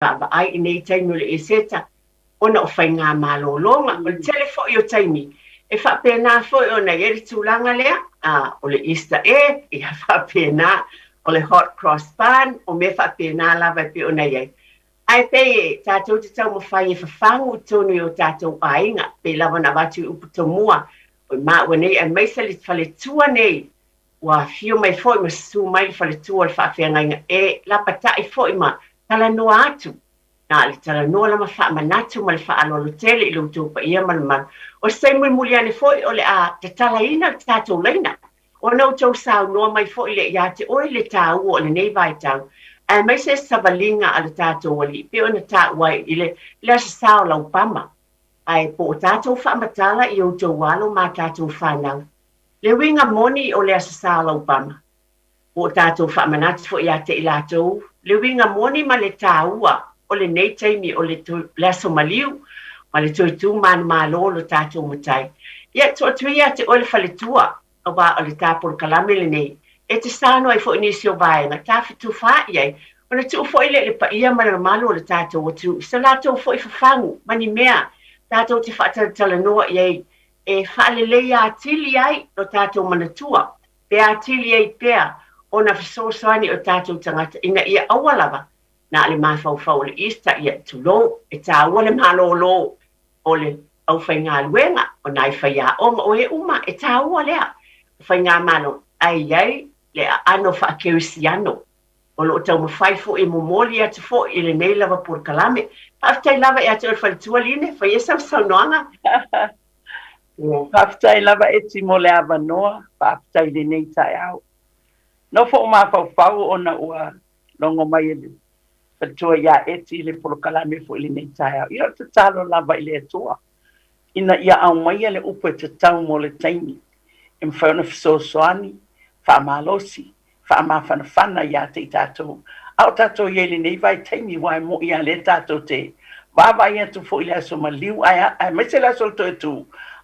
Vaavaai i nei taimi o le Eseta ona o faigamalologa. O le tele foi o taimi e faapena foi ona i ai le tulaga lea, o le Easter egg, ia faapena, o le hot cross bun, o mea faapena lava e pei ona i ai. Ae pei e tatou te taumafai e fafagu i totonu i o tatou aiga, pei lava ona avatu i upu tomua o maua nei, aemaise le faletua nei ua afio mai foi ma susu mai le faletua o le faafeagaiga e lapatai foi ma talanoa atu, na o le talanoa lava faamanatu ma le faaaloalo tele i lo outou paia ma le mamalu. O se taimi mulimuli ane foi o le a tatalaina le tatou laina, ona outou saunoa mai foi lea ia te oe le taua o lenei vaitau, aemaise savaliga a le tatou Alii pei ona taua ai i le, le Aso Sa o Laupama. Ae po o tatou faamatala i outou alo ma tatou fanau, Le uiga moni o le Aso Sa o Laupama, ua o tatou faamanatu foi ia te i latou le uiga moni ma le taua o lenei taimi o le, le aso maliu ma le toe tu manumalo o lo tatou Matai. Ia, tuu atu ia ia te oe le faletua, aua o le ta polokalame lenei, e te saunoa ai foi i nisi o vaega ta fetufaai ai, ona tuu foi lea i le paia ma le mamalu o le tatou atunuu i se latou foi fafagu ma ni mea tatou te faatalatalanoa i ai e faaleleia atili ai lo tatou manatua, pe atili ai pea ona fesoasoani o tatou tagata ina ia aua lava na o le mafaufau o le Easter, ia, tulou, e taua le malōlō o le aufaigaluega, o nai faiaoga, o e uma, e taua lea o faigamalo, ae i ai le aano faakerisiano o lo o taumafai foi e momoli atu foi i lenei lava polokalame. Faafetai lava ia te oe le faletua Line, fai ia sau saunoaga. Faafetai lava Eti mo le avanoa, faafetai i lenei taeao. Nofo ou mafaufau ona ua logo mai e le faletua ia Eti le polokalame foi i lenei taeao. Ia o le tatalo lava i le Atua ina ia aumaia le upu e tatau mo le taimi e mafai ona fesoasoani, faamalosi, faamafanafana ia te i tatou, a o tatou i ai i lenei vaitaimi, aua e moni lava lea tatou te vaavaai atu foi i le aso maliu, ae, aemaise le aso o le toe tu,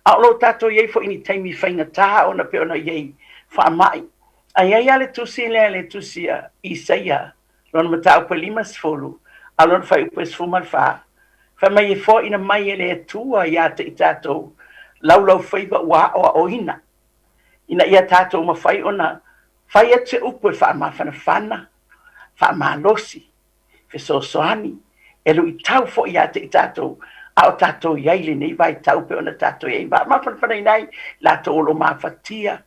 a o lo o tatou i ai foi i ni taimi faigata ona pei ona i ai faamai. Ae i ai lava le tusi lea, le tusi a Isaia, lona mataupu e 50, a o lona fuaiupu e 14, fai mai e foaina mai e le Atua ia te i tatou laulaufaiva ua aoaoina, ina ia tatou mafai ona fai atu se upu e faamafanafana, faamalosi, fesoasoani, e luitau foi ia te i tatou, a o tatou i ai i lenei vaitau pei ona tatou i ai, faamafanafanaina ai latou o lo o mafatia,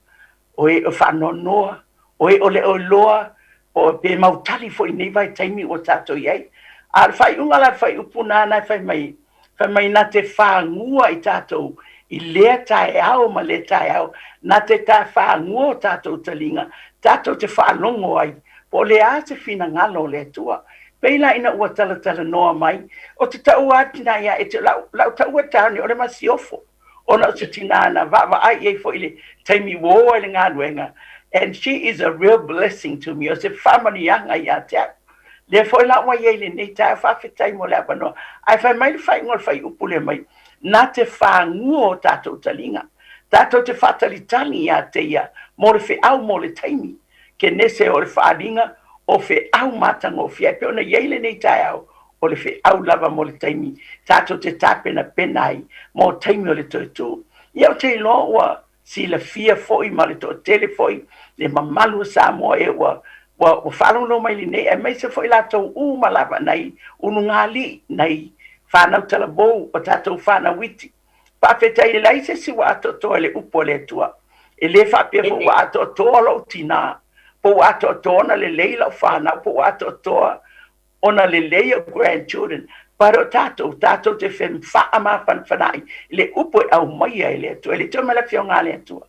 o e o faanoanoa, o e o le o iloa, o pe mautali foi i lenei vaitaimi ua tatou i ai. A o le faaiuga la, le fuaiupu lena e fai mai, fai mai na te fagua i tatou i lea taeao ma lea taeao, na te ta fagua o tatou taliga, tatou te faalogo ai, po o le a se finagalo o le Atua. Pei la ina ua talatalanoa mai, ou te taua atu tinā ia Eti, o lau, lau taua taone o le masiofo, ona o se tinā na vaavaai i ai foi i le taimi ua o ai i le galuega, and she is a real blessing to me, o se faamanuiaga ia te au. Lea foi la ua i ai i lenei taeao, faafetai mo le avanoa. Ae fai mai le faaiuga o le fuaiupu lea mai, na te fagua o tatou taliga, tatou te faatalitali ia te ia mo le feau mo le taimi, Kenese o le faaaliga o feau matagofie. Ae pei ona i ai lenei taeao, o le feau lava mo le taimi tatou te tapenapena ai mo taimi o le toe tu. Ia ou te iloa ua silafia foi ma le toatele foi le mamalu o Samoa e ua ua ua faalogologo mai lenei aemaise foi latou uma lava nai ulugalii, nai fanau talavou, o tatou fanau iti. Faafetai e leai se isi ua atoatoa i le upu a le Atua. E le faapea foi ua atoatoa lou tinā, po ua atoatoa ona lelei lau fanau, po ua atoatoa ona lelei ou grandchildren, but o tatou, tatou te faamafanafanaai i le upu e aumaia e le Atua. E le toe ma le Afioga a le Atua.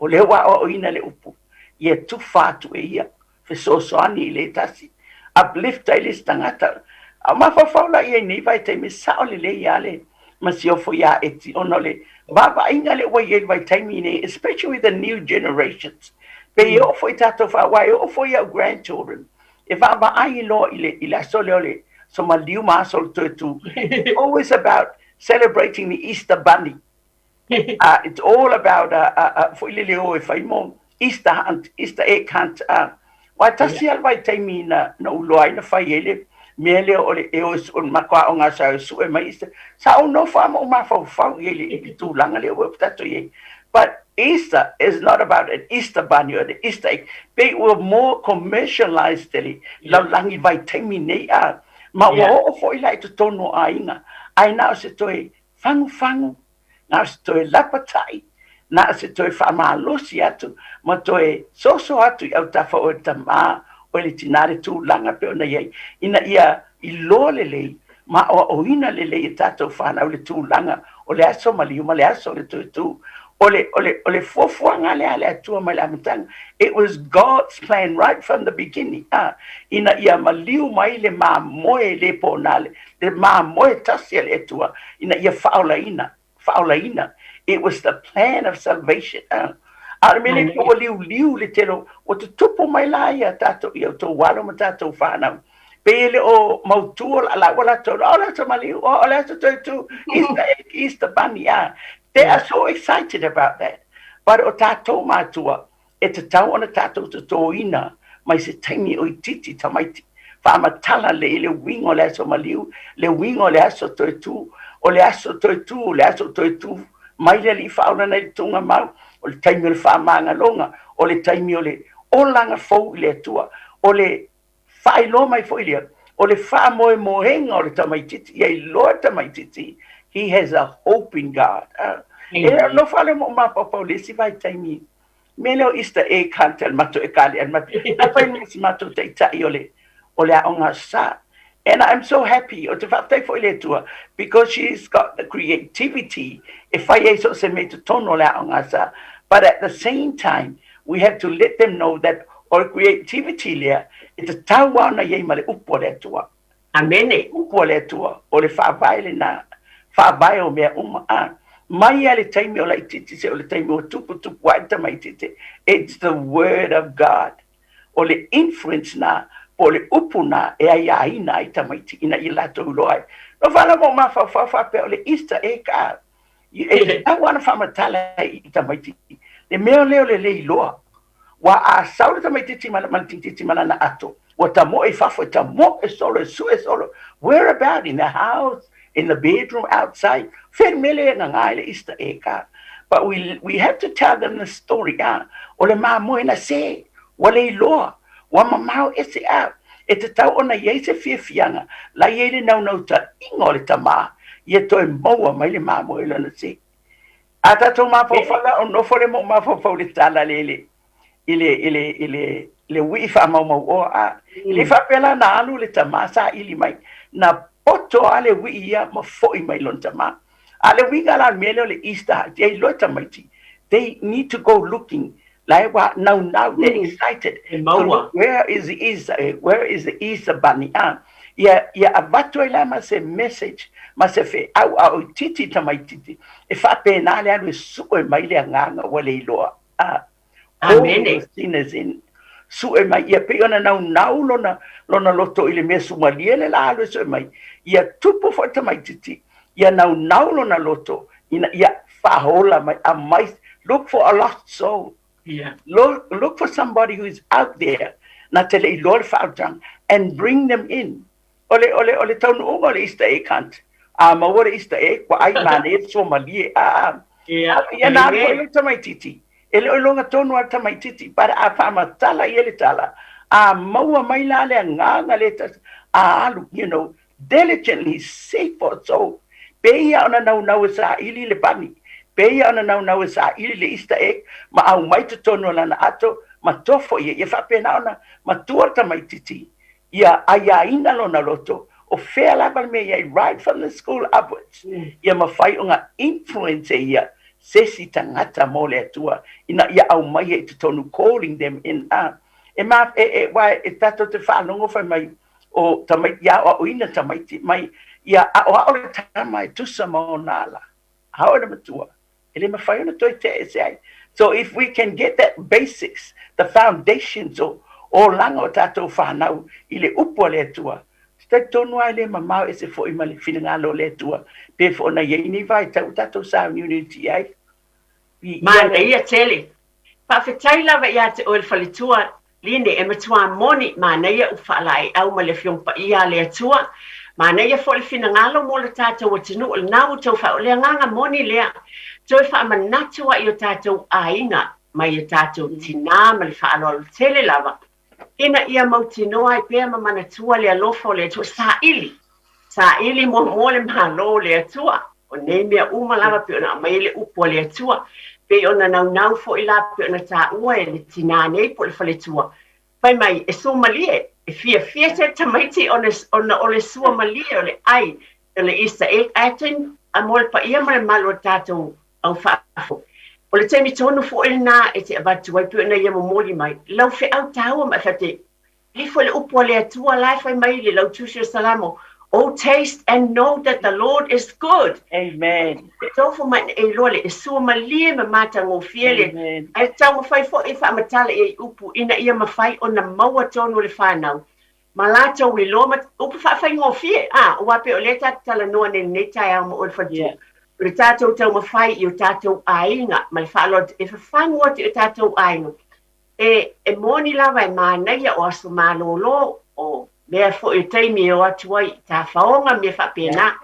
O lea ua aoaoina le upu, ia tufa atu e ia, fesoasoani i le tasi, uplift ai le isi tagata. A o mafaufau la i ai nei vaitaimi, e sao lelei lava le masiofo ia Eti, ona o le vaavaaiga lea ua i ai i le vaitaimi nei, especially with the new generations. Pei e oo foi i tatou fa, aua e oo foi i au grandchildren, e vaavaai loa i le, i le aso lea o le aso maliu ma aso o le toe tu. It's always about celebrating the Easter Bunny. It's all about foi lele o e fai mo Easter hunt, Easter egg hunt. Aua e tasi lava le vaitaimi na, na ou iloa ai na fai ai le mea lea o le e o e sue, matou aoga sa o e sue mai Easter. Sa ou nofo lava ma ou mafaufau i ai i le tulaga lea ua tatou i ai. But Easter is not about an Easter bunny or the Easter egg. Pei ua more commercialized le lalolagi i vaitaimi nei a. Ma ua oo foi la i totonu o aiga, ae na o se toe fagufagu, na o se toe lapatai, na o se toe faamalosi atu ma toe soso atu i autafa o le tamā o le tinā le tulaga pei ona i ai, ina ia iloa lelei ma aoaoina lelei e tatou fanau le tulaga o le aso maliu ma le aso o le toe tū. O le, o le, o le fuafuaga lea a le Atua mai le amataga. It was God's plan right from the beginning, a, ina ia maliu mai le mamoe le pona, le, le mamoe tasi a le Atua, ina ia faaolaina, faaolaina. It was the plan of salvation. A, a o le mea lea ua liuliu le tele o, ua tutupu mai la ia tatou, ia outou alo ma tatou fanau. Pei e le o mautū o la ua latou, o le aso maliu, o le aso toe tū, Easter egg, Easter bunny, a. They are so excited about that. But o tatou mātua, e tatau ona tatou totōina mai se taimi o itiiti tamaiti. Faamatala le i le uiga o le aso maliu, le uiga o le aso toe tū, o le aso toe tū, le aso toe tū mai le Alii faaola nei le tuugamau, o le taimi o le faamagaloga, o le taimi o le olaga fou i le Atua, o le faailoa mai foi lea, o le faamoemoega o le tamaitiiti, ia iloa le tamaitiiti, he has a hope in God. E nofo lava lea ma ou mafaufau i le isi vaitaimi, mea lea o Easter egg hunt a le matou ekalesia, a le matou, na fai ma si matou taitai o le, o le aoga Aso Sa. And I'm so happy, ou te faafetai foi i le Atua, because she's got the creativity e fai ai so o se mea i totonu o le aoga Aso Sa. But at the same time, we have to let them know that o le creativity lea e tatau lava ona i ai ma le upu a le Atua. Amene. Upu a le Atua, o le faavae lena, faavae o mea uma. A, mai lava i le taimi o laitiiti seia oo i le taimi ua tuputupu ae le tamaitiiti, it's the word of God. O le influence na, po o le upu na e aiaina ai tamaiti ina ia latou iloa ai. No whānau mo mafaufau faapea o le Easter egg a, e tatau lava ona faamatala i tamaiti le mea lea o le le iloa. Ua a sau le tamaitiiti ma le tamaitiiti ma lana ato, ua tamoe i fafo, e tamoe solo, e sue solo, where about in the house, in the bedroom, outside, fea le mea lea e gaga ai le Easter egg a. But we have to tell them the story a, o le mamoe na se, ua le iloa, ua mamao ese a, e tatau ona i ai se fiafiaga la i ai le naunautaiga o le tamā ia toe maua mai le mamoe i lona se. A tatou mafaufau la, o nofo lea ma ou mafaufau i le tala le i le i le i le i le le uii faamaumauoa a. E le faapea la na alu le tamā saili mai, na poto lava le uii ia ma foi mai i lona tamā. A o le uiga la o le mea lea o le Easter, ia iloa tamaiti, they need to go looking la e ua naunau, they're excited. E maua. Where is the Easter egg? Where is the Easter bunny? A, ia, ia avatu ai la ma se message, ma se feau a o itiiti tamaitiiti, e faapena le alu e sue mai le agaga ua le iloa. A, Amene. All sinners in. Sue mai, ia pei ona naunau lona, lona loto i le mea sumalie le la alu e sue mai. Ia tupu foi tamaitiiti, ia naunau lona loto, ina ia faaola mai, aumai, look for a lost soul. Yeah. Look, look for somebody who is out there na te le iloa le faautaga and bring them in. O le, o le, o le taunuuga o le Easter egg hunt. A maua le Easter egg, ua ai manaia le suamalie. A, a. Yeah. Ia na alu foi le tamaitiiti. E le o iloga tonu a le tamaitiiti, but a faamatala i ai le tala, a maua mai la le agaga le tasi, a alu, you know, diligently seek for a soul. Pei ia ona naunau e saili le bunny, pei ia ona naunau e saili le Easter egg, ma aumai totonu o lana ato, ma tofo ia, ia faapena ona matua le tamaitiiti, ia aiaina lona loto, o fea lava le mea i ai, right from the school upwards, ia mafai ona influence e ia se isi tagata mo le Atua, ina ia aumaia i totonu, calling them in. A, e ma, e, e, wa, e tatou te faalogo fai mai, o tamaiti, ia aoaoina tamaiti mai, ia aoao le tama e tusa ma ona ala. A oo ina matua, e le mafai ona toe tea ese ai. So if we can get that basics, the foundations o olaga o tatou fanau i le upu a le Atua, te talitonu lava e le mamao ese foi ma le finagalo o le Atua, pe foi ona i ai nei vaitau ua tatou sauniuni ai. Manaia tele. Faafetai lava ia te oe le faletua. Line, e matuā moni, manaia upu faalaeiau ma le Afioga Paia a le Atua. Manaia foi le finagalo mo le tatou atunuu, o lena ua outou o le agaga moni lea, toe faamanatu ai i o tatou aiga mai o tatou tinā ma le faaaloalo tele lava, ina ia mautinoa ai pea ma manatua le alofa o le Atua, saili, saili muamua le Malo o le Atua, o nei mea uma lava pei ona aumai ai le upu a le Atua, pei ona naunau foi la pei ona taua e le tinā nei po o le faletua, fai mai e suamalie, e fiafia tele tamaiti ona, ona o le suamalie o le ai o le Easter egg, ae taimi mo le paia ma le mamalu o le tatou au faafofoga. O le taimi tonu foi lena e te avatu ai pei ona ia momoli mai lau feau taua ma e fai atu, E foi le upu a le Atua la e fai mai i le lautusi o Salamo, Oh, taste and know that the Lord is good. Amen. E tofu mai e iloa le e sua malie ma matagofie le Amen. ae taumafai foi e faamatala i ai upu ina ia mafai ona maua tonu le fanau ma latou iloa ma upu faafaigofie. A, aua pei o lea tatou talanoa nei i lenei taeao ma oe le faletua. Yeah. O le tatou taumafai i o tatou aiga ma le faaaloalo e fafagu atu i o tatou aiga. E, e moni lava e manaia o aso malolo, o mea foi o taimi e o atu ai i tafaoga mea faapena.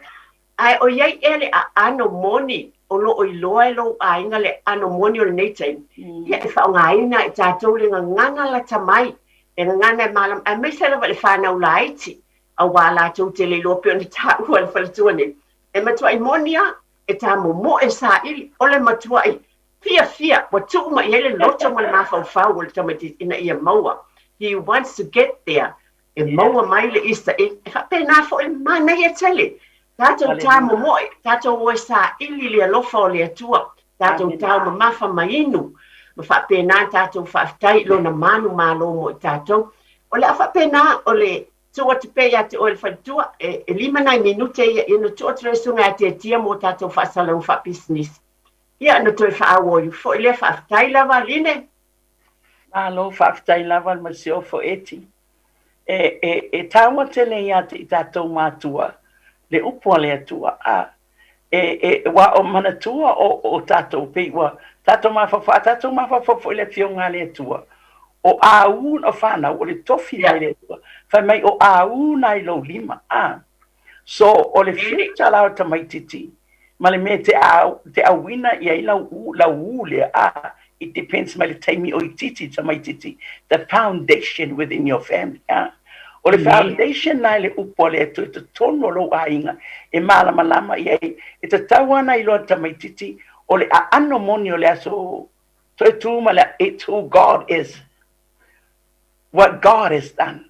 Ae o i ai ea le aano moni o lo o iloa e lou aiga le aano moni o lenei taimi? Ia e faaaogaina e tatou le gagana lata mai, le gagana e malama, aemaise lava i le fanau laiti, aua latou te le iloa pei ona taua e le faletua nei. E matuai moni lava, e tamomoe saili, o le matuai fiafia, ua tuu mai i ai le loto ma le mafaufau o le tamaitiiti ina ia maua. He wants to get there. E maua mai le Easter egg. E faapena foi le manaia tele. Tatou tamomoe, tatou o e saili le alofa o le Atua, tatou taumamafa ma inu, ma faapena tatou faafetai i Lona manumalo mo i tatou. O le a faapena o le tuu atu pea ia te oe le faletua, e 5 nai minute ia, ia ona tuu atu lea i le susuga ia Tiatia mo tatou faasalalauga faapisinisi. Ia ona toe faaauau foi lea, faafetai lava Line. Malo, faafetai lava le Masiofo Eti. E, e, e taua tele ia te i tatou matua le upu a le Atua. A, e, e, ua o manatua o, o tatou pei ua tatou mafaufau, a tatou mafaufau foi le afioga a le Atua. O āū na whānau, o le tofi mai le Atua. Fai mai o āū nai lou lima. A, so o le future la o tamaititi, ma le mea te, au, te auina i ai lau ū, lau ū lea, a, it depends mai le taimi o itiiti tamaititi, the foundation within your family, a. O le foundation na i le upu a le Atua i totonu o lou aiga e malamalama i ai, e tatau ana iloa tamaititi o le aano moni o le aso toe tū ma le, it's who God is. What God has done.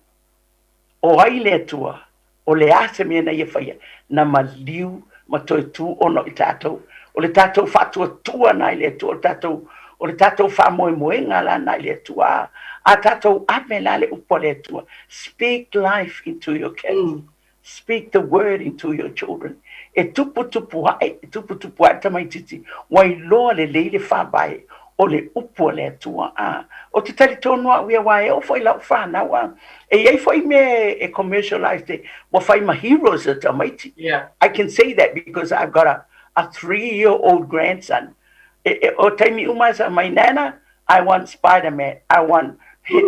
O ai le Atua? O le a se mea na ia faia? Na maliu ma toe tū ona i tātou. O le tātou faatuatua na i le Atua, o le tātou, o le tātou faamoemoega la na i le Atua. A, a tātou ave la le upu a le Atua. Speak life into your kids. Speak the word into your children. E tuputupu ae, e tuputupu ae tamaititi, ua iloa lelei le faavae o le upu a le Atua. A, ou te talitonu au ia, aua e oo foi i lau fanau, a, e i ai foi mea e commercialized e, ua fai ma heroes a tamaiti. Yeah. I can say that because I've got a 3-year-old grandson. E, e, o taimi uma sa mai, Nana, I want Spider-Man, I want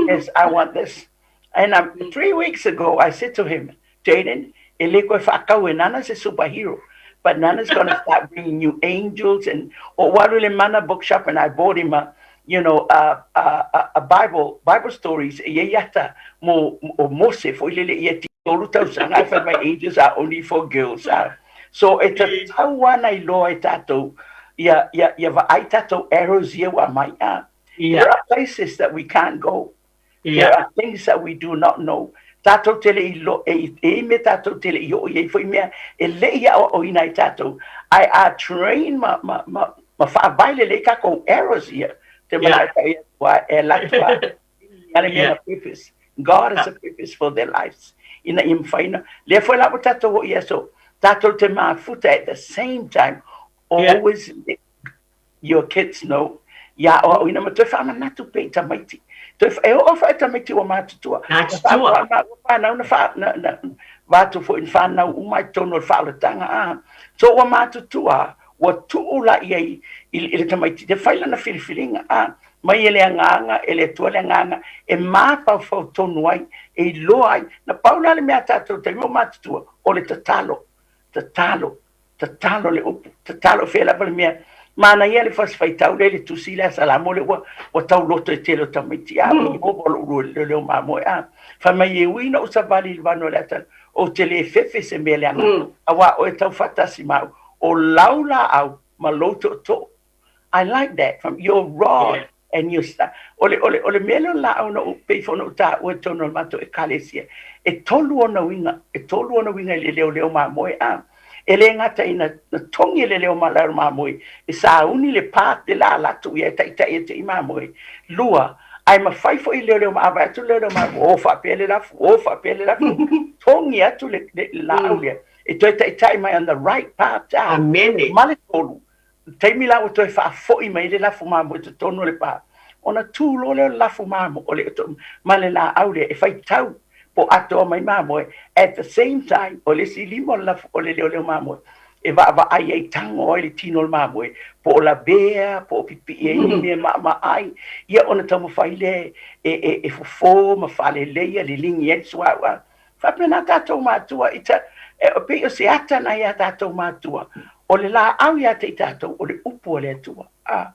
this, I want this. And 3 weeks ago, I said to him, Jaden, e le koe whaakau e Nana se superhero, but Nana's going to start bringing you angels. And o waru le mana bookshop, and I bought him a, you know, a, a, a, a Bible, Bible stories. E iai ata mo, o Mose, fo ilele ia ti olu tausaga, I find my angels are only for girls. So e tatau ana iloa e tātou, ia, ia, ia vaai tātou arrows ia ua mai. There are places that we can't go. There are things that we do not know. Tātou te le i lo, e, e i me tātou te le i o i ei foi mea, e le i ao o ina i tātou. Ai a train ma, ma, ma, ma whaavaile le kākou arrows ia. Te mana e tai atua e latu a. Ale mea na purpose. God has a purpose for their lives. Ina i mwhaina. Lea foi la o tātou o ia so, tātou te mafuta at the same time, always your kids know ia aoaoina ma toe faamanatu pea i tamaiti. Toe e oo foi tamaiti ua matutua. Matutua. Na whānau na wha, na, na, wātu foi na whānau uma i tonu o le whaolatanga. Ah. So ua matutua, ua tuu la ia i, i, i le tamaiti, te whai lana whiriwhiringa. Ah. Mai e le Agaga, e le Atua le Agaga, e mafaufau tonu ai, e iloa ai. Na pau la le mea a tatou taimi o matutua, o le tatalo, tatalo, tatalo le upu, tatalo fea lava le mea. Manaia le fasi faitau lea i le tusi lea a Salamo lea ua, ua tauloto i tele o tamaiti. A, mm. ua lou leoleo mamoe. A, fai mai e ui na ou savali i le vanu o le ata, ou te le fefe se mea leaga. Auā oe tau faatasi ma au, o lau laau ma lou tootoo. I like that from your rod yeah. and your staff. O le, o le, o le mea lea o le laau na ou, pei foi ona ou taua i totonu o le matou ekalesia, e tolu ona uiga, e tolu ona uiga i le leoleo mamoe a. E le gata ina na togi e le leo ma mamoe, e sauni le pa le la latu ia e taitai e te i mamoe. Lua, ae mafai foi le leoleo ma a vaai atu le leoleo mamoe, o faapea le lafu, o faapea le lafu, togi atu le, le, le laau lea, e toe taitai mai on the right path a. Amene. Ma le tolu, taimi la ua toe faafoi mai le lafu mamoe i totonu o le pa, ona tu loa lea o le lafu mamoe, o le, ma le laau lea e faitau po atoa mai mamoe, at the same time, o le isi lima o le lafu, o le leoleo mamoe, e vaavaai ai, tago ai le tino o le mamoe, po o lavea, po o pipii ai ni mea maamaai, ia ona taumafai lea e, e, e fofo ma faaleleia, liligi ai le suauu. A faapena tatou matua, it's a, e pei o se ata na iā tatou matua, o le laau ia te i tatou, o le upu a le Atua. A,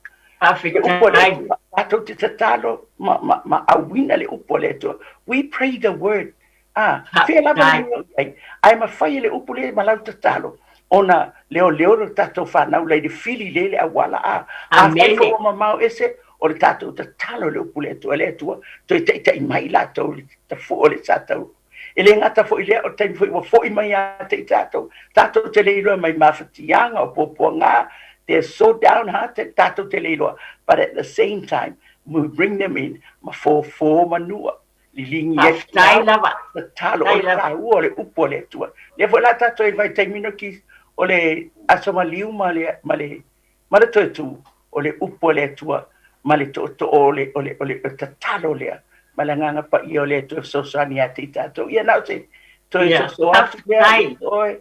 le upu a le Atua, tatou te tatalo ma, ma, ma auina le upu a le Atua. We pray the word. A, fea lava le mea o i ai, ae mafai e le upu lea ma lau tatalo, ona leoleo le tatou fanau la i le fili lea i le auala. A, afai foi ua mamao ese, o le tatou tatalo i le upu a le Atua, le Atua, toe taitai mai i latou i le tafua o le sa taulu. E le gata foi i lea, o le taimi foi ua foi mai ia te i tatou, tatou te le iloa mai mafatiaga o puapuaga, they're so downhearted, tatou te le iloa. But at the same time, we bring them in, ma fofo manua, liligi ai Faafetai lava. tatalo, o le taua o le upu a le Atua. Lea foi la tatou i le vaitaimi nei ki, o le aso maliu ma le, ma le, ma le toe tu, o le upu a le Atua ma le tootoo o le, o le, o le, o le tatalo lea ma le Agaga Paia o le Atua e fesoasoani ia te i tatou. Ia na o se toe soso atu lea ia te oe.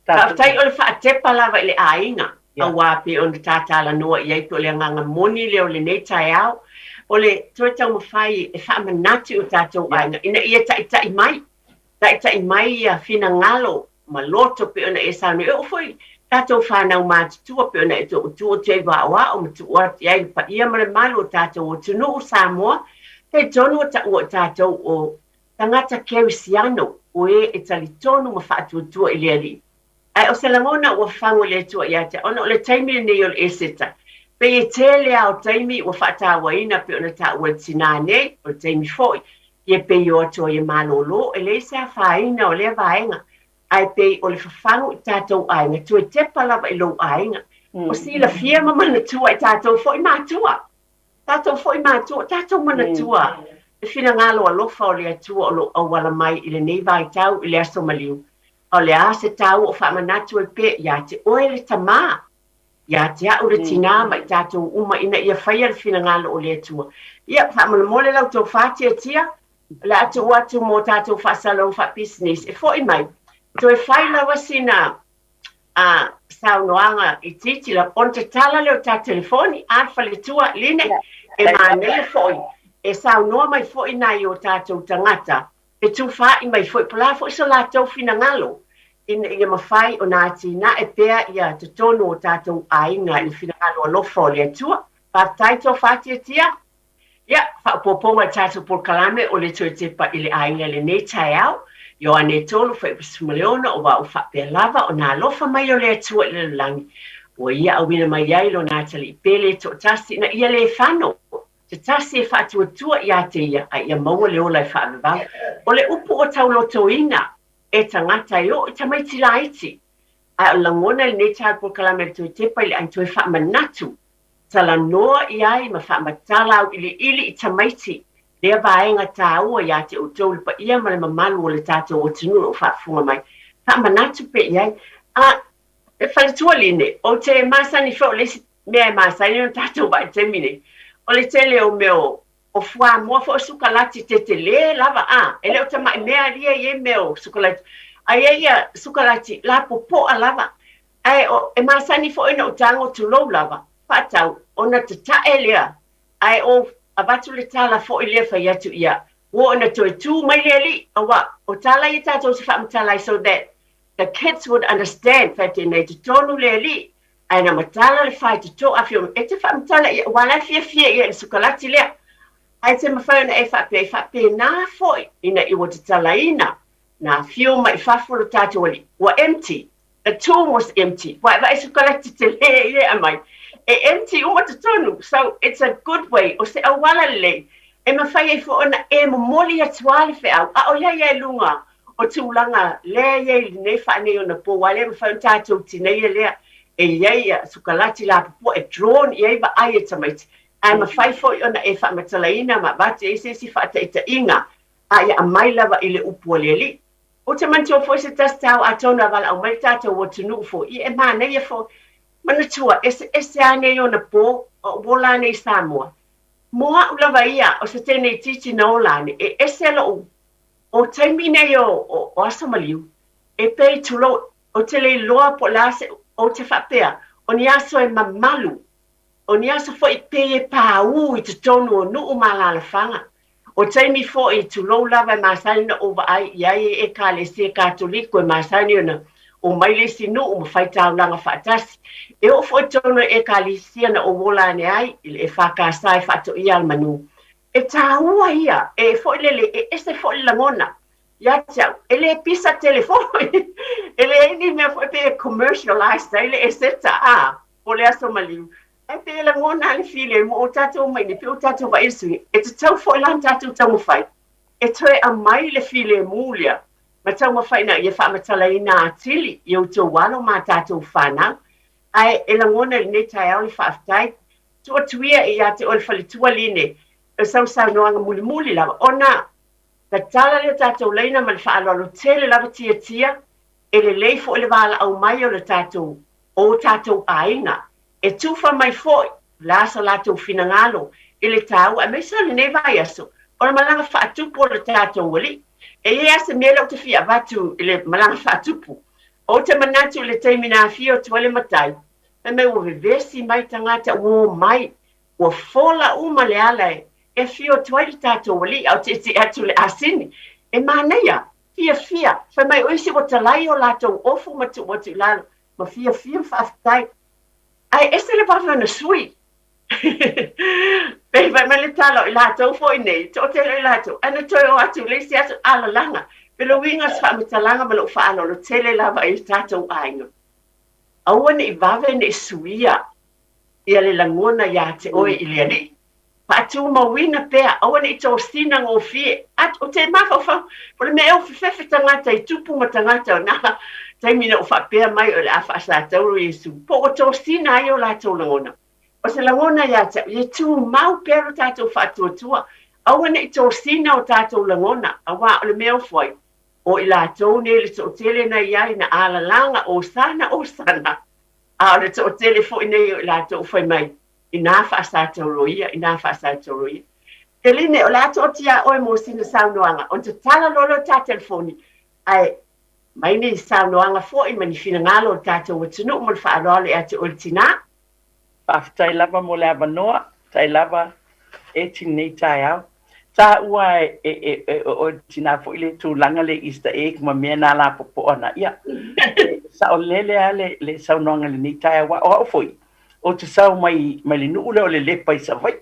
Faafetai o le faatepa lava i le aiga, auā pei ona ta talanoa i ai, pei o le agaga moni lea o lenei taeao, o le toe taumafai e faamanatu i o tatou aiga ina ia taitai mai, taitai mai ia finagalo ma loto pei ona e saunoa. E oo foi tatou fanau matutua pei ona e tuu atu ai aoao ma tuu atu i ai le paia ma le malu o tatou atunuu Samoa, talitonu ua taua i tatou o tagata kerisiano, o e e talitonu ma faatuatua i le Alii. Ae o se lagona ua fagu e le Atua ia te au, ona o le taimi lenei o le Eseta, pei e tele lava o taimi ua faatauaina pei ona taua e le tinā nei, o le taimi foi ia pei o atu ai e malōlō, e leai se afaina o lea vaega, ae pei o le fafagu i tatou aiga, toe tepa lava i lou aiga. O silafia ma manatua i tatou foi matua. Tatou foi matua, tatou manatua le finagalo alofa o le Atua o lo o auala mai i lenei vaitau i le aso maliu. A o le a se taua o faamanatu ai pea ia te oe le tamā, ia te a'u le tinā ma i tatou uma ina ia faia le finagalo o le Atua. Ia, faamolemole la outou fātiatia, o le a tuu atu mo tatou faasalalauga faapisinisi e fo'i mai, toe fai lava sina a saunoaga itiiti lava, ona tatala lea o ta telefoni, a le faletua, Line, e manaia foi, e saunoa mai foi nai o tatou tagata, e tufa'i mai foi, po o le a foi so latou finagalo, ina ia mafai ona atinae pea ia totonu o tatou aiga i le finagalo alofa o le Atua. Faafetai tofa tiatia. Ia, faaopoopoga i le tatou polokalame o le toe tepa i le aiga i lenei taeao, Ioane 3, fuaiupu 16, o au faapea lava ona alofa mai o le Atua i le lalolagi, ua Ia auina mai ai Lona atalii pele e toatasi ina ia le fano, se tasi e faatuatua ia te Ia, a ia maua le ola e faavavau. O le upu ua taulotoina e tagata e oo i tamaiti laiti, ae o le lagona i lenei taeao i le polokalame a le toe tepa i le aiga, toe faamanatu Talanoa i ai ma faamatala auiliili i tamaiti lea vaega taua ia te outou le paia ma le mamalu o le tatou atunuu o lo o faafofoga mai. Faamanatu pea i ai. A, e faletua Line, ou te masani foi o le isi mea e masani ona tatou vaai i le taimi nei, o le tele o mea o, o fuamoa foi o sukalati tetele lava, a, e le o tamai mea ia e i ai mea o sukalati, ae i ai ia sukalati lapopoa lava. Ae o, e masani foi ona ou tago tulou lava, faatau, ona tata'e lea. Ae ou avatu le tala foi lea fai atu ia, ua oo ina toe tu mai le alii, aua o tala ia tatou te faamatala ai so that the kids would understand, fai atu nei totonu le alii, ae na matala le faitotoa afio e te faamatala ia, aua la e fiafia ia i le sukalati lea. Ae te mafai ona e faapea, e faapena foi ina ua tatalaina na afio mai i fafo lo tatou alii, ua empty. The tomb was empty. Ua e vaai sukalati tele ia e aumai. E empty uma totonu. So it's a good way, o se auala lelei e mafai ai foi ona e momoli atu lava le feau, a o i ai lava i luga o tulaga lea e i ai i lenei faaneionapo, aua e le mafai ona tatou tineia lea e i ai sukalati lapopoa e drawn i ai vaai e tamaiti, ae mafai foi ona e faamatalaina ma avatu i ai se isi faataitaiga a ia aumai lava i le upu a le Alii. Ou te manatua foi se tasi taeao atonu a valaau mai le tatou atunuu foi, ia e manaia foi. Manatua, eseese lava nei ona po, o ou ola nei i Samoa. Mo a'u lava ia, o se teine itiiti na ola ane, e ese lo'u, o taimi nei o, o, o aso maliu, e pei tulou, ou te le iloa po o le a se, ou te faapea, o ni aso e mamalu, o ni aso foi pei e pāū i totonu o nuu ma alaalafaga. O taimi foi, tulou lava e masani ona ou vaai i ai e Ekalesia Katoliko e masani ona omai le isi nuu ma fai taulaga faatasi. E oo foi i totonu o Ekalesia na ou ola ane ai i le EFKS e faatoia a le manu. E tāua ia, e foi lele, e ese foi le lagona ia te au. E le pisa tele foi, e leai ni mea foi pei e commercialized ai le Eseta, a, po o le Aso Maliu. Ae pei e lagona lava le filemu o tatou mai nei, pei o tatou vaai i le suiga, e tatau foi la ona tatou taumafai e toe aumai le filemu lea ma taumafai ina ia faamatalaina atili i outou alo ma a tatou fanau. Ae e lagona i lenei taeao le faafetai. Tuu atu ia ia te oe le faletua Line o sau saunoaga mulimuli lava ona tatala lea o tatou laina ma le faaaloalo tele lava tiatia e lelei foi le valaau mai o le tatou o tatou aiga e tufa mai foi la so latou finagalo i le taua aemaise o lenei vaiaso o le malaga faatupu o le tatou Alii. E i ai lava se mea lea ou te fia avatu i le malaga faatupu. Ou te manatu i le taimi na afio atu ai le matai, fai mai ua vevesi mai tagata ua omai, ua fola uma le ala e afio atu ai le tatou Alii a o tietie atu le asini. E manaia, fiafia, fai mai o isi ua talai o latou ofu ma tuu atu i lalo, ma fiafia ma faafetai. Ae ese le vave ona sui. Pei fai mai le tala o i latou foi nei, toatele o i latou, ae na toe o atu i le isi aso, alalaga. Pe le uiga o se faamatalaga ma lou faaaloalo tele lava i tatou aiga. Aua ne i vave ne i suia ia le lagona ia te oe i le Alii. Faatumauina pea, aua ne i tosina gofie. A, ou te mafaufau, po o le mea ea ua fefefe tagata i tupu ma tagata o na taimi na ou faapea mai o le a faasatauro Iesu, po ua tosina ai o latou lagona. O se lagona ia te au, ia tumau pea lo tatou faatuatua, aua ne i tosina o tatou lagona, auā o le mea ofo ai, o i latou nei le toatele na i ai na alalaga, Osana, Osana, a o le toatele foi nei o i latou fai mai, Inā faasatauro ia, inā faasatauro ia. Eline, o le a toatia ia oe mo sina saunoaga, ona tatala loa lea o ta telefoni, ae mai ni saunoaga foi ma ni finagalo o le tatou atunuu ma le faaaloalo ia te oe le tinā. Faafetai lava mo le avanoa, faafetai lava Eti lenei taeao. Taua e e e o le tinā foi le tulaga le Easter egg ma mea na lapopoa na. Ia, e saolele lava le le saunoaga i lenei taeao aua o au foi, Ou te sau mai mai le nuu lea o Lelepa i Savaii.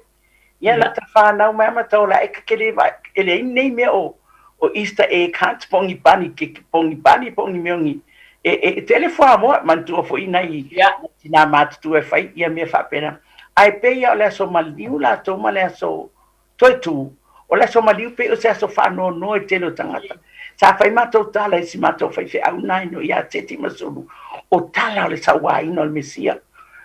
Ia na ta whanau mai ama tau la e ka kele vai e leai nei mea o o Easter egg hunt po o ni bunny ke po o ni bunny po o ni mea o ni e e e tele fuamoa manatua foi nai tinā matutua e fai ia mea faapena. Ae pei lava o le aso maliu latou ma le aso Toe tū, o le aso maliu pei o se aso faanoanoa i tele o tagata. Sa fai matou tala i si matou faifeau naino ia Teti ma Sulu, o tala o le sauaina o le Mesia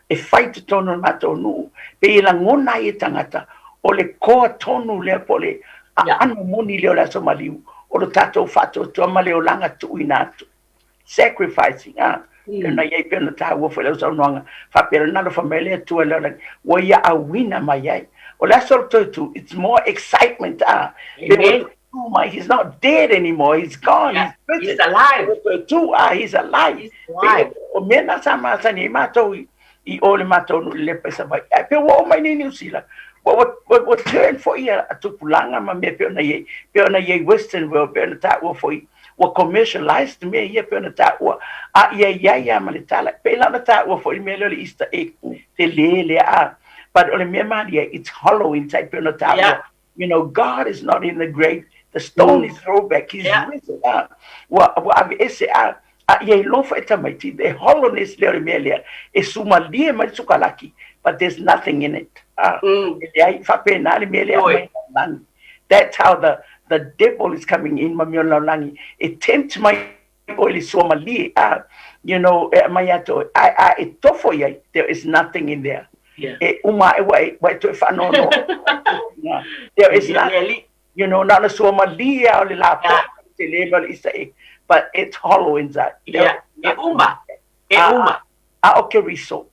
e fai i totonu o le matou nuu, pei e lagona ai e tagata o le koa tonu lea po o le aano moni lea o le aso maliu o lo tatou faatuatua ma le olaga tuuina atu. Sacrificing, a, pei ona i ai, pei ona taua foi lau saunoaga, faapea na alofa mai le Atua i le lalolagi, ua ia auina mai ai. O le aso o le toe tū, it's more excitement, a, pei ua toe tū mai, he's not dead anymore, he's gone, he's risen. He's alive. Ua toe tū, a, he's alive. He's alive. Pei o mea na sa masani ai matou i o i le matou nuu i Lelepa i Savaii. Ae pei ua oo mai nei i Niu Sila, Ua ua ua turn foi a tupulaga ma mea pei ona i ai, pei ona i ai western world pei ona taua foi ua commercialized mea ia pei ona taua, a ia i ai lava ma le tala. E pei la ona taua foi le mea lea o le Easter egg, tele lea a, but o le mea malie, it's hollow inside pei ona taua. You know, God is not in the grave, the stone is rolled back, he's risen a, ua ua aveese a, a ia iloa foi e tamaiti the hollowness lea o le mea lea, e sumalie mai le sukalaki, but there's nothing in it. A, e leai, faapena le mea lea e aumai e le lalolagi. That's how the the devil is coming in ma mea o le lalolagi, e tempt mai oe i le suamalie, a, you know, e aumai ia te oe, a, a e tofo i ai, there is nothing in there. E uma ae ua e, ua e toe faanoanoa. There is nothing. You know, na ona suamalie lava o le lapoa, tele ma le Easter egg, but it's hollow inside. Yeah, e uma, e uma. A o Keriso,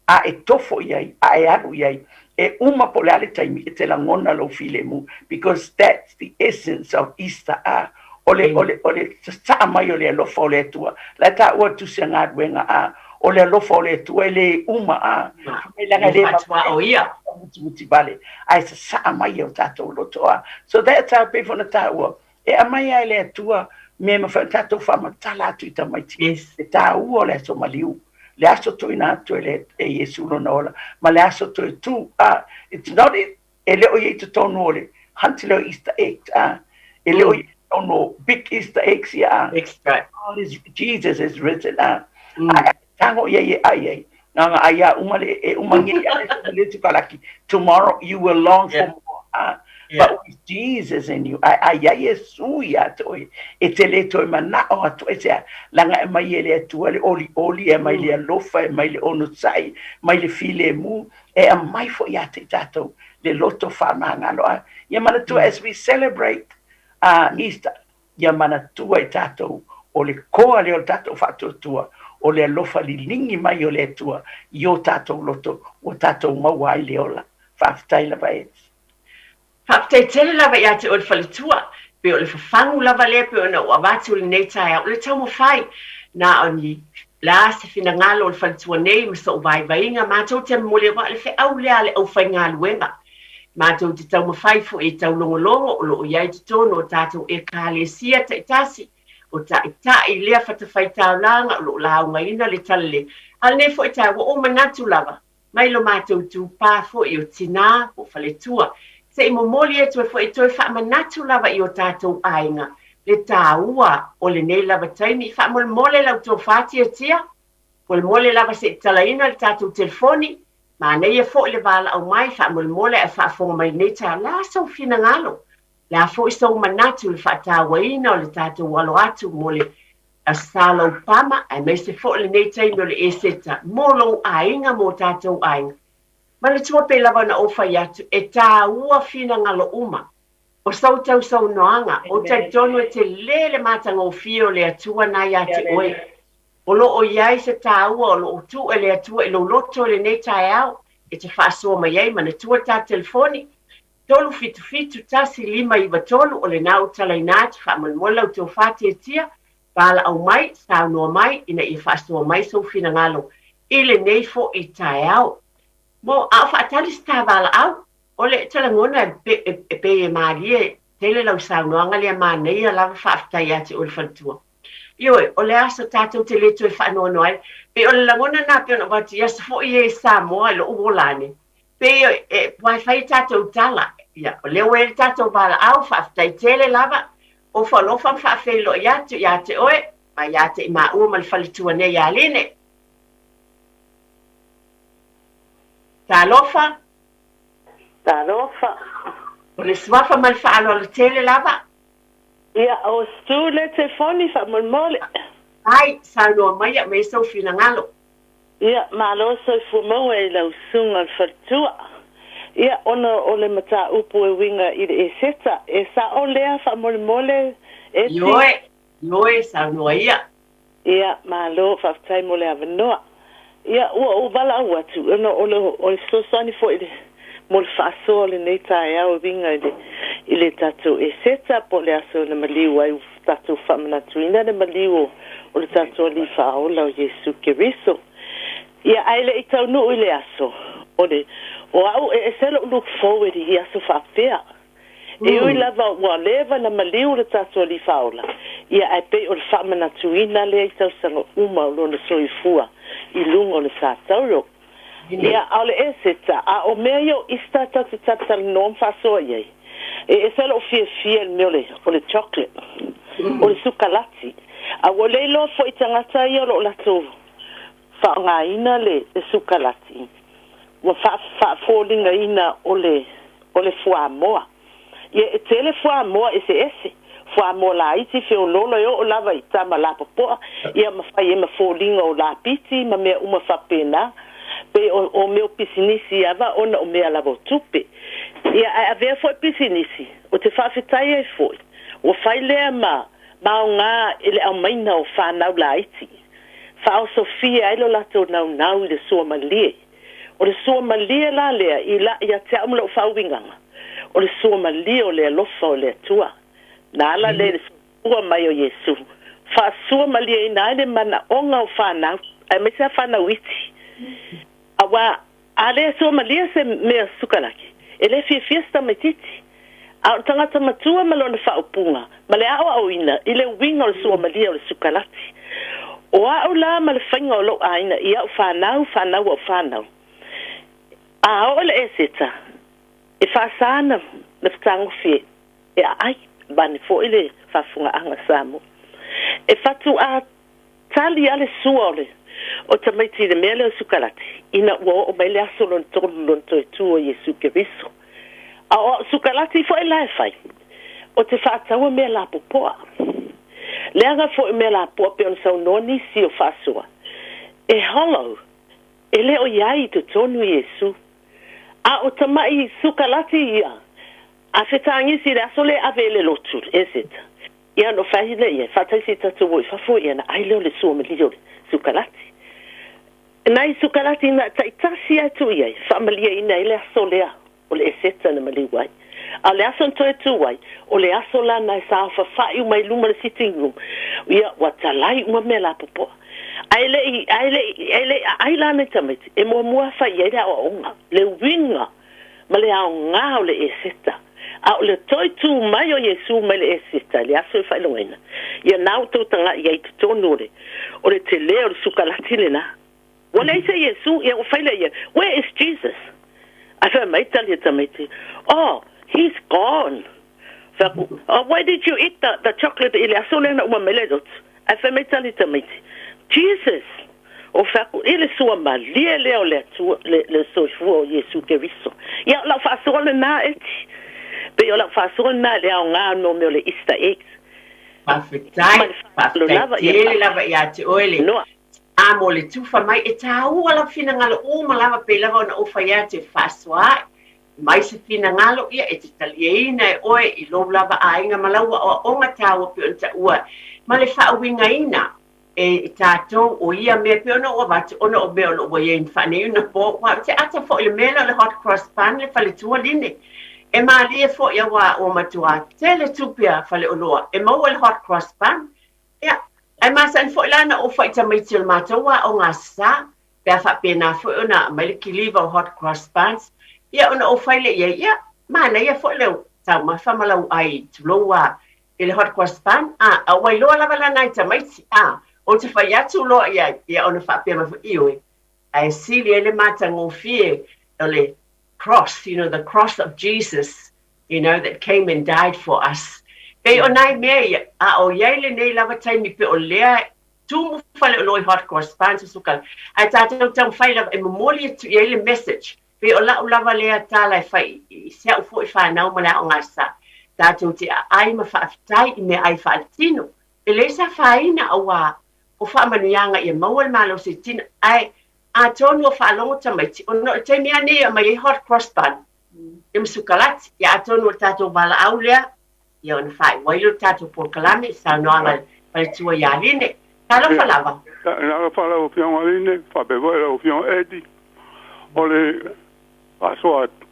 a e tofo i ai, a e alu i ai, e uma po o le a le taimi e te lagona lou filemu, because that's the essence of Easter, a o le, o le, o le sasaa mai o le alofa o le Atua. La e taua le tusi a galuega, a o le alofa o le Atua e le uma, a fai mai leaga e le fatuaoia mutimuti vale, ae sasaa mai e o tatou loto, a so that's how pei foi ona taua, e aumai lava e le Atua mea e mafai ona tatou faamatala atu i tamaiti, le taua o le aso maliu, le aso tuuina atu e le e Iesu lona ola, ma le aso toe tu, a it's not e le o i ai i totonu o le hunt lea o Easter eggs, a e le o i ai i totonu o big Easter eggs ia, a God is, Jesus is risen, a a e tago i ai e ai ai, na ona ai a uma le e umagia ia le le tukalaki, tomorrow you will long for more, a but with Jesus in you, a ai ai Iesu ia te oe, e te le toe manao atu ai se a, leaga e aumai e le Atua le olioli, e aumai le alofa, e aumai le onosai, mai le filemu, e aumai foi ia te i tatou le loto faamagalo. A ia manatua, as we celebrate Easter, ia manatua i tatou o le koa lea o le tatou faatuatua, o le alofa liligi mai o le Atua i o tatou loto ua tatou maua ai le ola. Faafetai lava Ets. Faafetai tele lava ia te oe le faletua, pei o le fafagu lava lea pei ona ou avatu i lenei taeao, o le taumafai na o ni le a se finagalo o le faletua nei ma sou vaivaiga, matou te momoli aua o le feau lea a le aufaigaluega. Matou te taumafai foi e taulogologo o lo o i ai i totonu o tatou Ekalesia taitasi, o taitai lea fatafaitaulaga o lo o laugaina le Tala Lelei. A o lenei foi taeao, ua ou manatu lava, mai lo matou itupa foi o tinā po o faletua, se i momoli atu ai foi e toe faamanatu lava i o tatou aiga le taua o lenei lava taimi. Faamolemole la outou faatiatia, molemole lava se i talaina le tatou telefoni, manaia foi le valaau mai, faamolemole ae faafofoga mai lenei taeao, le a sou finagalo, le a foi sou manatu i le faatauaina o le tatou alo atu mo le Aso Sa Laupama, aemaise foi lenei taimi o le Eseta mo lou aiga, mo tatou aiga. Manatua pei lava ona ou fai atu, e tāua finagalo uma. O sou tausaunoaga, ou talitonu e tele le matagofie o le Atua na ia te oe. O lo o i ai se tāua o lo o tuu e le Atua i lou loto i lenei taeao e te faasoa mai ai, manatua ta telefoni, 377 1593, o lena ua talaina atu, faamolemole la outou faatiatia, valaau mai, saunoa mai, ina ia faasoa mai sou finagalo i lenei foi taeao. Mo, a o faatali se ta valaau, o le ta lagona e pei e malie tele lau saunoaga lea manaia lava faafetai ia te oe le faletua. Ioe, o le aso tatou te le toe faanoanoa ai. Pei o le lagona lena pei ona ou avatu i aso foi ia i Samoa i lou ola ane, pei e ua e fai a tatou tala, ia, o lea ua i ai le tatou valaau, faafetai tele lava, ofa alofa ma faafeiloai atu ia te oe, ma ia te i maua ma le faletua nei ia Line. Talofa. Talofa. O le suafa ma le faaaloalo tele lava. Ia, o Stu le telefoni faamolemole. Ai, saunoa mai aumai sou finagalo. Ia, malo soifua maua i lau susuga o le faletua. Ia, ona o le mataupu e uiga i le Eseta, e sao lea faamolemole, Eti? Ioe, ioe, saunoa ia. Ia, malo, faafetai mo le avanoa. Ia, ua ou valaau atu, ona o le, o le fesoasoani foi i le, mo le faasoa o lenei taeao e uiga i le, i le tatou Eseta, po o le aso na maliu ai ua tatou faamanatuina le maliu o, o le tatou Alii Faaola o Iesu Keriso. Ia, ae le i taunuu i le aso, o le, O a'u e ese lo'u look forward i aso fa'apea. E ui lava ua leva na maliu le tatou Alii Fa'aola, ia ae pei o le fa'amanatuina lea i tausaga uma o lona soifua i luga o le satauro. Ia, a o le Eseta, a o mea ia o Easter tatou te talatalanoa ma faasoa i ai, e ese lou fiafia i le mea o le, o le chocolate, o le sukalati. A ua le iloa foi i tagata ia o lo o latou faaaogaina le, le sukalati, ua faafoligaina o le, o le fuamoa. Ia, e tele fuamoa eseese, fuamoa laiti feoloolo e oo lava i tama lapopoa, ia ma fai ai ma foliga o lapiti ma mea uma faapena. Pei o, o mea o pisinisi ava ona o mea lava o tupe. Ia, ae avea foi pisinisi, ou te faafetai ai foi, ua fai lea ma, ma aoga i le aumaina o fanau laiti, faaosofia ai lo latou naunau i le suamalie. O le suamalie la lea i la, ia te au ma lou faauigaga, o le suamalie o le alofa o le Atua. Na ala lea i le soifua mai o Iesu, faasuamalieina ai le manaoga o fanau, aemaise lava fanau iti. Aua a le suamalie se mea sukalaki, e le fiafia se tamaitiiti. A o le tagata matua ma lona faaupuga, ma le aoaoina i le uiga o le suamalie o le sukalati. O au la ma le faiga o lou aiga i au fanau, fanau au fanau. A oo i le Eseta, e faasa na na fetagofie e aai, vaeane foi le faafofogaaga a Samoa. E fatuā tali lava le sua o le o tamaiti i le mea lea o sukalati, ina ua oo mai le aso lona tolu lona toe tu o Iesu Keriso. A o au sukalati foi la e fai, ou te faataua mea lapopoa. Leaga foi o mea lapoa pei ona saunoa nisi o faasoa, e hollow, e le o i ai i totonu Iesu. A o tamai sukalati ia, a fetagisi i le aso lea e ave i le lotu, Eseta, ia ona fai lea i ai, faataisi tatou o i fafo, ia ona ai lea o le suamalie o le sukalati. Nai sukalati na taitasi lava e tuu i ai, faamalieina ai le aso lea o le Eseta na maliu ai. A o le aso na toe tu ai, o le aso la na e saofafai uma ai i luma o le sitting room, ia ua talai uma mea lapopoa. Ae le i, ae le i, ae le i aai la nai tamaiti, e muamua fai i ai le aoaoga, le uiga ma le aoga o le Eseta. A o le toe tu mai o Iesu mai le Eseta i le aso e faailogaina, ia na ua outou tagai i ai i totonu o le, o le tele o le sukalati lena. Ua leai se Iesu, ia ua fai lea ia, Where is Jesus? Ae fai mai tali e tamaiti, Oh, he's gone. Fai atu, Oh, why did you eat the, the chocolate i le aso lea na uma mai le lotu? Ae fai mai tali tamaiti, Jesus! O fai atu, I le sua malie lea o le Atua, le, le soifua o Iesu Keriso. Ia, o lau faasoa lena, Eti. Pei o lau faasoa lena i le aoga o mea o le Easter eggs. Faafetai, faafetai tele lava ia te oe le A mo le tufa mai, e tāua lava finagalo uma lava pei lava ona ou fai atu e faasoa mai se finagalo ia e te taliaina e oe i lou lava aiga ma lau aoaoga tāua pei ona taua ma le faauigaina e tatou o ia mea pei ona ou avatu ona o mea o lo o ua i ai faaneionapo aua ou te ata foi i le mea lea o le hot cross bun le faletua line e malie foi auā ua matuā tele tupe a faleoloa e maua le hot cross bun. Ia, ae masani foi la ona ou fai i tamaiti o le matou aoga Aso Sa, pe a faapena foi ona aumai le kiliva o hot cross buns, ia ona ou fai lea i ai, ia, manaia foi le taumafa ma lau ai, tulou a, i le hot cross bun, a, a ua iloa lava la nai tamaiti, a, ou te fai atu loa i ai, ia ona faapea mai foi, ioe, ae sili ai le matagofie o le cross, you know, the cross of Jesus, you know, that came and died for us. Pei o nai mea ia, a o i ai lenei lava taimi pei o lea tumu faleoloa i hot cross buns ma sukala, ae tatou taumafai lava e momoli atu i ai le message. Pei o la'u lava lea tala e fai i si a'u foi fanau ma le aoga sa, tatou te aai ma faafetai i meaai faaletino. E le sa afaina auā o faamanuiaga ia maua le malosi i tino, ae atonu o faalogo tamaiti ona o le taimi lava nei e aumai ai hot cross bun ia ma sukalati. Ia atonu o le tatou valaau lea, ia ona faaiu ai lea o le tatou polokalame i saunoaga a le faletua ia Line. Talofa lava. Talofa lau Afioga Line, faapea foi lau Afioga Eddie. O le faasoa atu,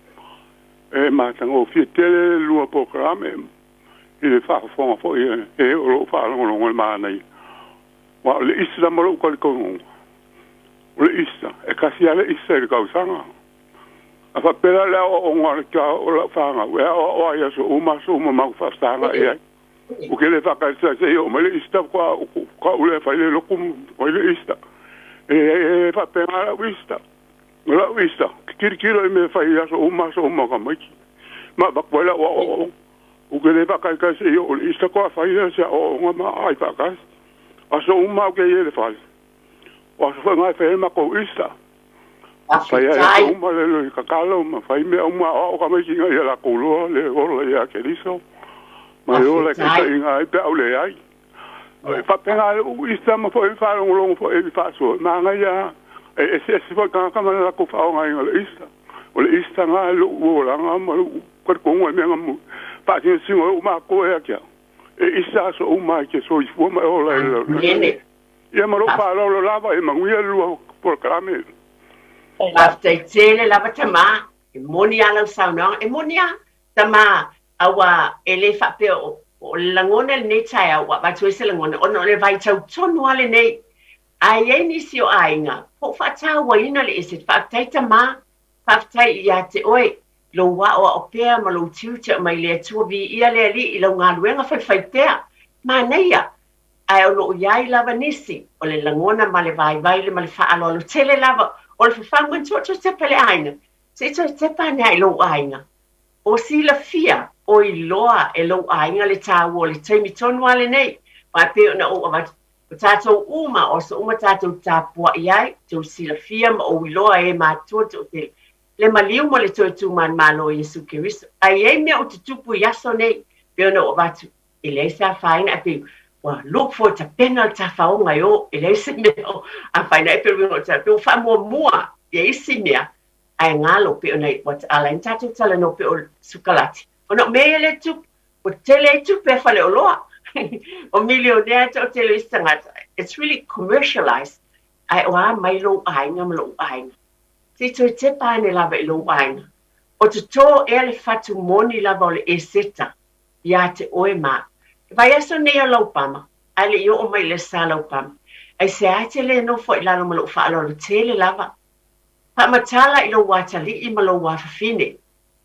e matagofie tele le lua polokalame i le faafofoga foi e o lo o faalogologo i le manaia. Aua o le Islam ma lou talitonuga, o le Isa, e tasi lava le Isa i le tausaga. A faapea la le aoaoga a le o lau fanau, e aoao ai i aso uma aso uma ma faasaga i ai. Ua ke le faakaisa seia oo mai le Easter faatoa ou lea fai le lotu ma fai le Easter. E faapena lau Easter. O lau Easter, tilotilo i mea e fai i aso uma aso uma a tamaiti ma avatu ai lau aoaoga. Ou te le faataitai seia oo i le Easter faatoa fai lea o se aoaoga ma aai faatasi. Aso uma ou te i ai i le fale, o aso foi na e fai ai le matou Easter. Fai ai aso uma le tatalo ma fai mea uma, aoao tamaiti ina ia latou iloa le ola ia Keriso ma le ola e taitaiina ai pe a ou leai. E faapena lou Easter ma foi faalogologo foi i le faasoa, e manaia lava, e eseese foi tagata ma le latou faaaogaina o le Easter. O le Easter lena i lou olaga ma lou talitonuga i mea na faasinosino ai ua matua ia te au, e Easter aso uma e te soifua ma e ola i le lalolagi. Ia ma lou faaaloalo lava, ia manuia le lua polokalame. Faafetai tele lava tama, e moni lava lau saunoaga, e moni lava tama, aua e le faapea o le lagona i lenei taeao ua avatu ai se lagona ona o le vaitau tonu lava lenei. Ae i ai nisi o aiga po o faatauaina le ese, faafetai tama, faafetai ia te oe lou aoao pea ma lou tiute o mai le Atua viia le Alii i lau galuega faifaipea. Manaia! Ae o lo o i ai lava nisi o le lagona ma le vaivai ma le faaaloalo tele lava o le fafagu e toe tepa i le aiga, se i toe tepa ane lava i lou aiga. O silafia, o iloa e lou aiga le taua o le taimi tonu lava lenei, aua e pei ona ou avatu, o tatou uma, o aso uma tatou tapuai ai, tou silafia ma ou iloa e matua toatele, le maliu ma le toe tu manumalo o Iesu Keriso. Ae i ai mea o tutupu i aso nei, pei ona ou avatu, e leai se afaina, ae pei ua look for tapena le tafaoga e o, e leai se mea o afaina ai, pei o le uiga o le tala, pei ua faamuamua ia isi mea, ae galo pei ona ua ala ai ona tatou talanoa pei o sukalati, ona o mea ia lea e tupu, ua tele ai tupe a faleoloa, o milionea e toatele o isi tagata, it's really commercialized, ae o a mai lou aiga ma lou aiga? Se i toe tepa ane lava i lou aiga, o totō ea le fatu moni lava o le Eseta iā te oe ma le vaiaso nei o Laupama, ae le i oo mai i le sa Laupama. Aisea e te le nofo ai i lalo ma lou faaaloalo tele lava? Faamatala i lou atalii ma lou afafine.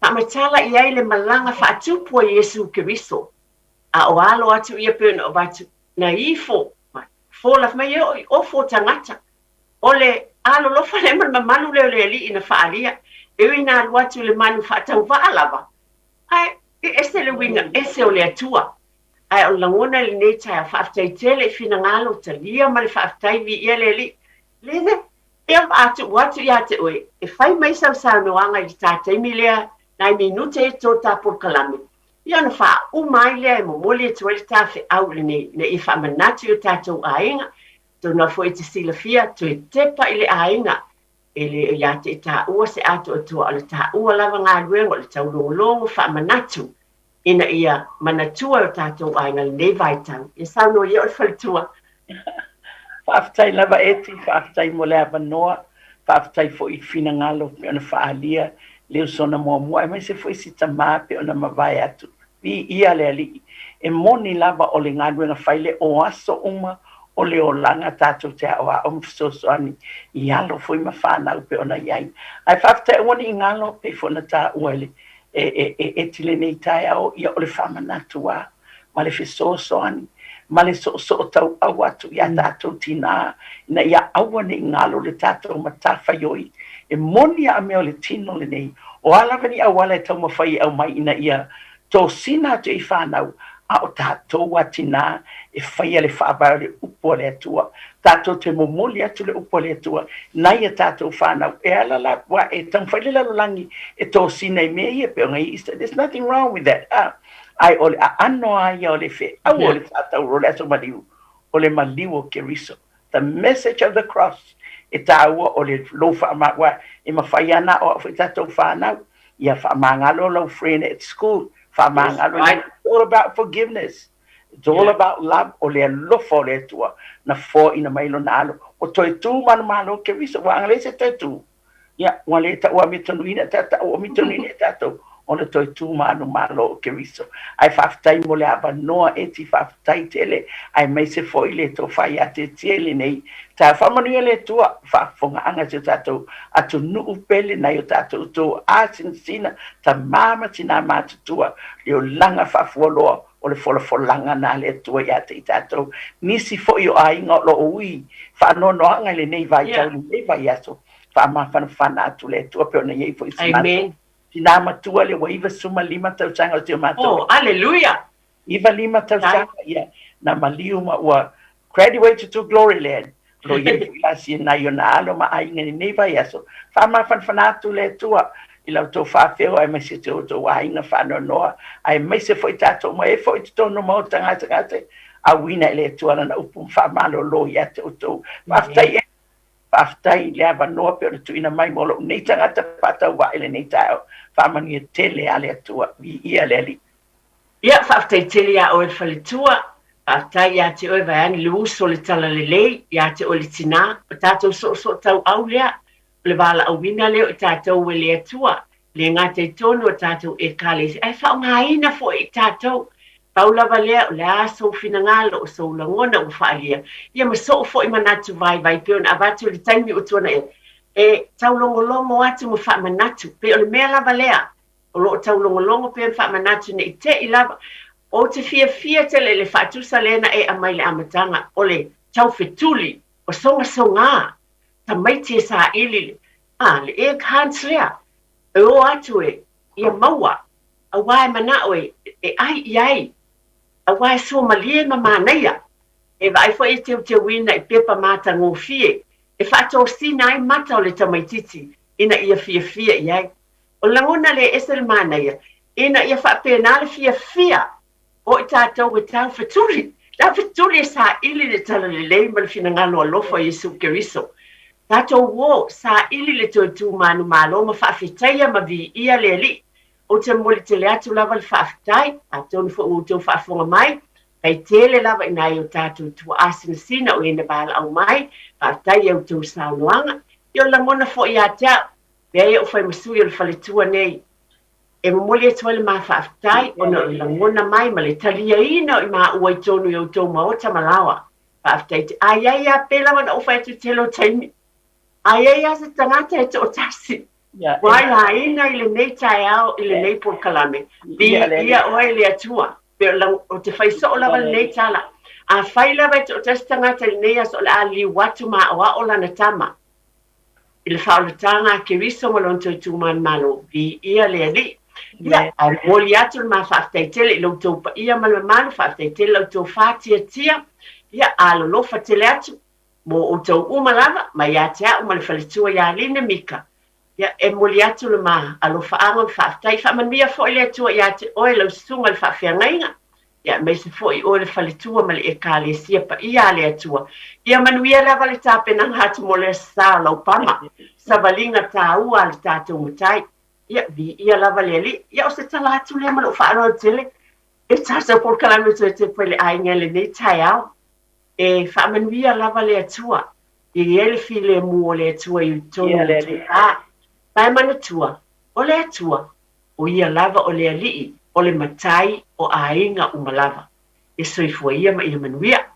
Faamatala i ai le malaga faatupu a Iesu Keriso. A o alo atu ia pei ona avatu, na ifo ma fola fai mai e oo i ofo o tagata. O le alolofa lea ma le mamalu lea o le Alii na faaalia, e ui ina alu atu i le manu faatauvaa lava, ae e ese le uiga ese o le Atua. Ae o le lagona i lenei taeao, faafetai tele i finagalo, talia ma le faafetai, viia le Alii. Lene, ia tuu atu ia te oe, e fai mai sau saunoaga i le ta taimi lea, nai minute e tō tā polokalame, ia ona faauma ai lea e momoli atu ai le ta feau i lenei, ina ia faamanatu i o tatou aiga, atonu lava foi e te silafia, toe tepa i le aiga, e le o ia te i taua se atoatoa, o le taua lava galuega o le taulogologo faamanatu ina ia manatua e o tatou aiga lenei vaitau. Ia saunoa ia o le faletua. Faafetai lava Eti, faafetai mo le avanoa, faafetai foi i finagalo pei ona faaalia le usoga muamua aemaise foi si tama pei ona mavae atu. Viia le Alii. E moni lava o le galuega fai le o aso uma o le olaga tatou te aoao ma fesoasoani i alo foi ma fanau pei ona i ai. Ae faafetai aua ne i galo pei foi ona taua e le e e Eti lenei taeao, ia o le faamanatu lava ma le fesoasoani ma le soosoo tauau atu iā tatou tinā ina ia aua ne i galo le tatou matafaioi. E moni a mea o le tino lenei, o a lava ni auala e taumafai e aumai ina ia tosina atu i fanau, a o tatou a tinā e faia le faavae o le upu a le Atua. Tatou te momoli atu le upu a le Atua nai a tatou fanau. E ala la, ua e taumafai le lalolagi e tosina i mea ia pei ona i ai. There's nothing wrong with that. Ah, ae o le aano lava ia o le feau o le faatauro o le aso maliu, o le maliu o Keriso. The message of the cross e taua o le lou faamau aua e mafai lava ona aoao foi tatou fanau ia faamagalo lau friend at school, faamagalo. It's all about forgiveness. It's all about love. O le alofa o le Atua na foaina mai lona alo. Ua toe tu manumalo Keriso, ua agalelei se toe tu. Ia, ua le tau amiotonuina, ta tau amiotonuina e tatou. ona toe tu manumalo o Keriso. Ae faafetai mo le avanoa Eti, faafetai tele, aemaise foi le tofa ia Tietie i lenei taeao. Faamanuia le Atua i faafofogaaga a si o tatou atunuu pele nai o tatou toa sinasina, tama ma tina matutua, le olaga faafualoa o le folafolaga na a le Atua ia te i tatou. Nisi foi o aiga o lo o ui faanoanoaga i lenei vaitau, lenei vaiaso, faamafanafana atu le Atua pei ona i ai foi si matou tina matua lea ua 95 tausaga o si o matou. Oh, aleluia! 95 tausaga, ia, na maliu ma ua graduated to glory land. O lo o i ai foi la si nai ona alo ma aiga i lenei vaiaso. Faamafanafana atu le Atua i la outou faafeo aemaise si o outou aiga faanoanoa, aemaise foi tatou uma e foi i totonu o maota gasegase, auina e le Atua lana upu ma faamalolo ia te outou. Faafetai e Faafetai i le avanoa pei ona tuuina mai mo lou nei tagata faatauvaa i lenei taeao. Faamanuia tele a le Atua. Viia le Alii. Ia, faafetai tele iā oe le faletua, faafetai ia te oe vaeane le uso le talalelei, ia te oe le tinā, o tatou soosootauau lea, o le valaauina lea o i tatou e le Atua, le gata i totonu o tatou Ekalesia, ae faaaogaina foi e i tatou. Pau lava lea, o le a sou finagalo, o sou lagona ua faaalia, ia ma sou foi manatu vaivai pei ona avatu i le taimi ua tuanai atu, e taulogologo atu ma faamanatu, pei o le mea lava lea, o lo o taulogologo pea ma faamanatu ne i te i lava. Ou te fiafia tele i le faatusa lea na e aumai i le amataga, o le taufetuli, o sogasoga, tamaiti e saili le, a, le egg hunt lea, e o atu e, ia maua, aua e manao e, e ai i ai, aua e suamalie ma manaia. E vaai foi e teuteuina i pepa matagofie e faatosina ai mata o le tamaitiiti ina ia fiafia i ai. O le lagona lea e ese le manaia, ina ia faapena le fiafia o i tatou e taufetuli, taufetuli e saili le talalelei ma le finagalo alofa o Iesu Keriso. Tatou o, saili le toe tu manumalo ma faafetaia ma viia le Alii. Ou te momoli tele atu lava le faafetai, atonu foi ua outou faafofoga mai, tai tele lava i nai o tatou tuaa sinasina o e na valaau mai, faafetai i a outou saunoaga. Ia o le lagona foi ia te au, Leai ou fai ma sui o le faletua nei. E momoli atu ai le ma faafetai ona o le lagona mai ma le taliaina o i maua i tonu i outou maota ma laoa. Faafetai te. A iai a pei lava ona ou fai atu i tele o taimi. A iai a se tagata e toatasi ua aiaina i lenei taeao i lenei polokalame, viia oe e le Atua. Pei o te fai soo lava lenei tala. Afai lava e toatasi tagata i lenei aso o le a liu atu ma aoao lana tama, I le faaolataga a Keriso ma lona toe tumanumalo, viia le Alii. Ia, ae momoli atu le ma faafetai tele i lo outou paia ma le mamalu, faafetai tele la outou faatiatia, ia, alolofa tele atu mo outou uma lava, mai ia te au ma le faletua ia Line Mika. Ia, e momoli atu le ma alofaaga ma faafetai. Faamanuia foi le Atua ia te oe lau susuga i le faafeagaiga, Ia, aemaise foi oe le faletua ma le Ekalesia paia a le Atua. Ia manuia lava le tapenaga atu mo le Aso Sa o Laupama, savaliga taua a le tatou Matai. Ia, viia lava le Alii. Ia, o se tala atu lea ma lou faaaloalo tele e tatou polokalame o toe tepa i le aiga i lenei taeao. E faamanuia lava le Atua. Ia i ai le filemu o le Atua i totonu o outou pa. Ma e manatua, o le Atua, O ia lava o le Alii, o le Matai o aiga uma lava. Ia soifua ia ma ia manuia.